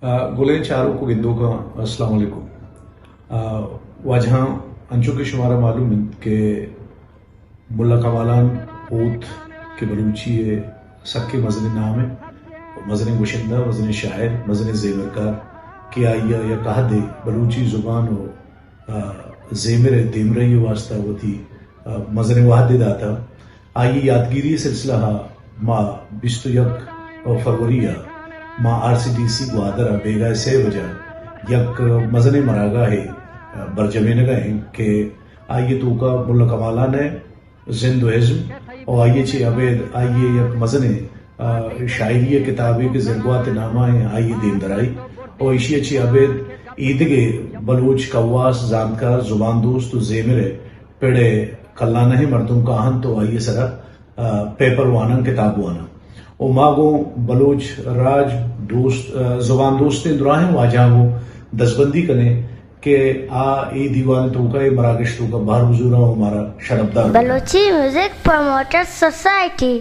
آ، گلیں چاروک و گندوکاں، السلام علیکم۔ آ، واجہاں، انچو کہ شمارا معلوم انت کہ ملا کمالان ہوت کہ بلوچی ءِ سکیں مزنیں نامے، مزنیں گشندہ، مزنیں شاعر، مزنیں زیمرکار کہ آئی ءَ یک عہدے بلوچی زبان و، آ، زیمر ءِ دیمرئی ءِ واستہ وتی، آ، مزنیں وہدے داتہ۔ آئی ءِ یاتگیری ءِ سلسلہ ءَ ما بیست و یک فروری ءَ ما R C D C Gwadar ءَ بیگاہ ءِ سے بجہ یک مزنیں مراگاہے برجمینگ ءَ ایں کہ آئی ءِ توکا ملا کمالان ءِ زند و ازم و آئی ءَ چہ ابید آئی ءِ یک مزنیں، آ، شاعری ءِ کتابے کہ زرگوات ءِ نام ءَ ایں، آئی ءِ دیمدرائی و ایشی ءَ چہ ابید ایدگہ بلوچ کواس، زانتکار، زبان دوست و زیمر ءِ پڑ ءِ کلانہیں مردم کاہنت و آئی ءِ سرا، آ، پیپر واناں، کتاب واناں۔ و ما گوں بلوچ راج دوست، آ، زبان دوستیں دراہیں واجہاں گوں دزبندی کنیں کہ آ اے دیوان ءِ توکا، اے مراگش ءِ توکا بہر بزوراں و مارا شرپدار بکناں۔ Balochi music promoter society.